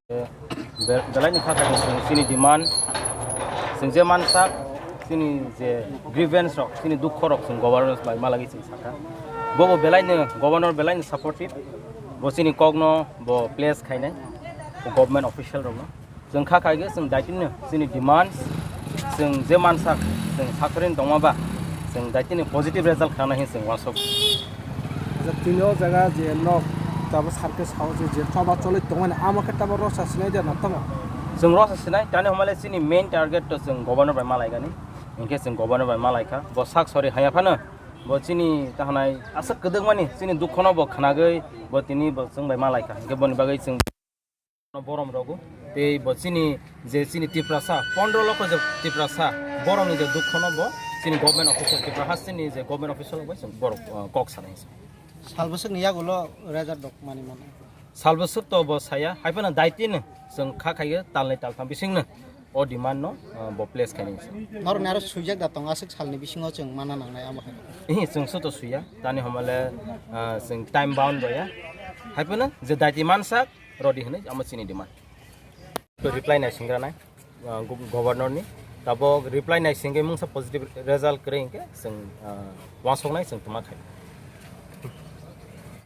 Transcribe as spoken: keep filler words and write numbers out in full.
Be-, belaini kha kha chwng chini demand, chwng je mansak, chini je grievance rok, chini dukho rok chwng governor bai malagi chwng sakha. Bobo belaini governor belaini supportive, bo chini kokno bo place khainai, bo government official rokno. Chwng kha khaigwi chwng daitino chini demands, chwng je mansak, chwng sakhurini tongma ba, chwng daitino positive result khana hin chwng wansok. Acha, tini o jaga je nok tabo sarke sao je, je choba choli tongmani, amo khe tabo rosa sinai de na tamo? Chwng rosa sinai, tani homale chini main target to chwng governor bai malaigani. Hinkhe chwng governor bai malaikha. Bo sak sori haya phano, bo chini tahanai aswk kwdwkmani, chini dukhono bo khnagwi, bo tini bo chwng bai malaikha. Hinkhe boni bagwi chwng borom rogo. Tei bo chini je chini Tiprasa, pondro lokho je Tiprasa, borokni je dukhono bo chini government official, Tripura hasteni je government official bai chwng borok, uh, kok sanai. Salbwswkni yagulo result rok mani mano. Salbwswk to bo saya, haiphano daitino chwng kha khaigwi talnwi taltham bisingno o demand no, uh, bo place khainai. Norokni aro swijak da tong aswk salni bisingo chwng mana nangnai amo khe. Ihi chwng soto suya, tani homale, uh, chwng time bound boya. Haiphano je daiti mansak, rodi hinwi amo chini demand. To reply nai singranai, uh, gu-, governor ni. Tabok reply nai singwi mungsa positive result kwrwi hinkhe chwng, uh, wansoknai chwng tuma khai.